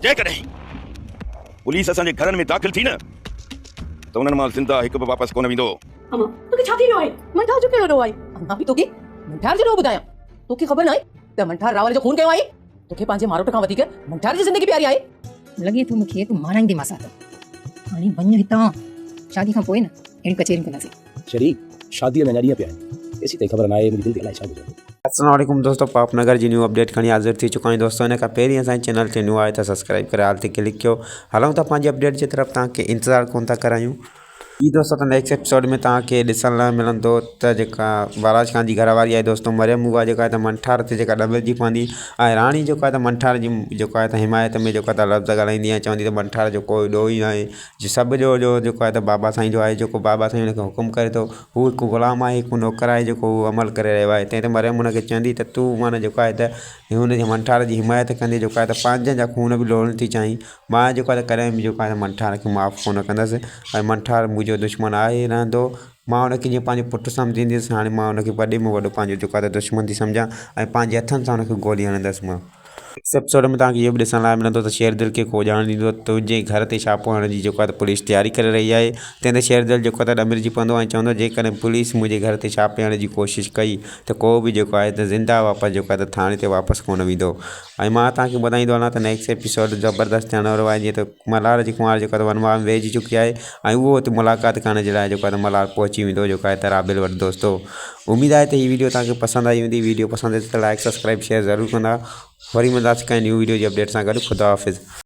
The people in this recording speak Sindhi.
جيڪڏهن پوليس اسان جي گهرن ۾ داخل ٿي نه ته انهن مان زنده هڪ به واپس ڪونه ويندو. امان، توکي ڇا ٿي ويو آهي؟ منٺار جو ڪهڙو ڏوهه آهي؟ امان به توکي منٺار جو ڏوهه ٻڌايان؟ توکي خبر ناهي ته منٺار راول جو خون ڪيو آهي؟ توکي پنهنجي ماروٽ کان وڌيڪ منٺار جي زندگي پياري آهي؟ لڳي ٿو مون کي تون مارائيندين ماسات. هاڻي وڃ هتان. شادي کان پوء نه اهڙيون ڪچهريون ڪنداسين. شريڪ، شاديء ۾ اڃا ڏينهن پيا آهن، ايسين تائين خبر ناهي منهنجي دل تي الائي ڇا گذرندو. السلام عليڪم دوستو پاپ نگر جي نيو اپڊيٽ کڻي حاضر ٿي چڪا آهيون دوستو ان کان پهرين اسان جي چينل تي نيو آهي ته سبسڪرائب ڪري آل تي ڪلڪ ڪيو هلون ٿا پنهنجي اپڊيٽ جي طرف توهان کي انتظار ڪون ٿا ڪرايون. جي دوستو ته نيڪسٽ ايپيسوڊ ۾ توهان کي ڏسڻ لاء ملندو ته جيڪا بالاچ خان جي گهر واري آهي دوستو مريم اها جيڪا آهي ته منٺار تي جيڪا ڏمرجي پوندي ۽ راڻي جيڪو آهي ته منٺار جي جيڪو آهي ته حمايت ۾ جيڪو آهي ته لفظ ڳالهائيندي ۽ چوندي ته منٺار جو ڪوئي ڏوهه ئي ناهي جي سڀ جو جو جيڪو آهي ته بابا سائين جو آهي جيڪو بابا سائين هن کي حڪم ڪري ٿو هو هڪ غلام آهي هڪ نوڪر آهي جيڪو هو عمل ڪري رهيو آهي تنهن تي مريم هن کي چوندي ته تون معنيٰ جيڪو آهي ته هن جي منٺار جي حمايت ڪندي جيڪو آهي ته پنهنجن جا خون به لوڙڻ ٿي چاهين مان جيڪو آهي ته ڪڏهن به جيڪو آهي ته منٺار کي معاف ڪونه ڪندس ۽ منٺار منهنجو دشمن آهي رهندو مان هن کي جيئن پنهنجو پٽ سمجهنديس هاڻي مان هن کي وڏي ۾ وڏو پنهنجو جيڪو آهي ته دشمن ٿي سمجهان ۽ پنهنجي هٿن سان هن کي گولي هڻندس مان. نيڪسٽ ايپيسوڊ ۾ توهان کي اهو به ڏسڻ لاء ملندو ته شير دل کي ڪو ڄاڻ ڏيندو ته تنهنجي گهر تي ڇاپو هڻڻ جي جيڪو آهي ته پوليس تياري ڪري رهي آهي تنهن تي شير دل جيڪو آهي ته ڏمرجي پوندو ۽ چوندو جيڪڏهن پوليس منهنجي گهر تي ڇاپي هڻڻ جي ڪوشش ڪئي ته ڪو به جيڪو آهي ته زنده واپس جيڪو آهي ته ٿاڻي تي واپس ڪونه ويندو ۽ مان توهان کي ٻڌائيندو هلان ته نيڪسٽ ايپيسوڊ زبردست ٿيڻ وارو آهي جيئن ته ملهار جي ڪنوار جيڪو آهي ته ونواهه ۾ ويهجي چڪي آهي ۽ اهو اتي ملاقات ڪرڻ جي لاء جيڪو آهي ته ملهار پهچي ويندو جيڪو آهي ته رابيل وٽ دوستو اميد آهي ته هي ويڊيو توهان کي پسند آئي هوندي ويڊيو پسند اچي ته لائڪ سبسڪرائب شيئر ضرور ڪندا وري ملنداسين ڪنهن نيو ويڊيو جي اپڊيٽ سان گڏ خدا حافظ.